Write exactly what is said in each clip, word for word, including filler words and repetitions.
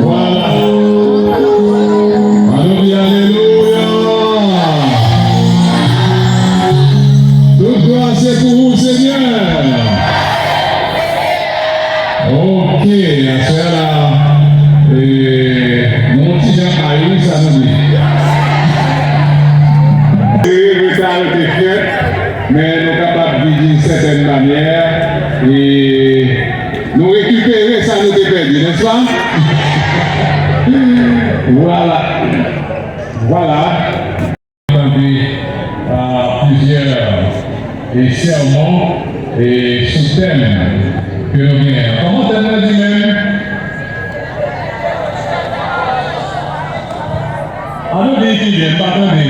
Vwala. Ann nou di alelouya. Tout glwa se pou ou, Senyè. Ok, aswè a la, e, nou yon ti jan ay, wi, sa nou di. Se reve sa yo te fèt, men nou kapab di, d'une certaine manière, e, nou rekipere sa nou te pèdi, nèspa? Vwala. Vwala. Tande, a, plizyè, e, sèmon, e, sou tèm ke nou genyen. Kòman tèm nan di menm? Ann nou di li pi byen, m pa tande.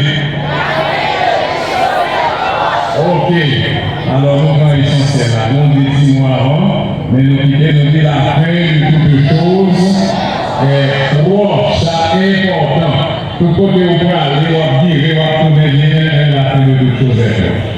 Ok. Alò, nou pran esansyèl la. Nou di ti mo avan, men nou kite, nou di la fin de toutes choses est proche. Sa enpòtan. Tout kote ou prale, w ap vire, w ap tounen, byen, men la fin de toutes choses est proche.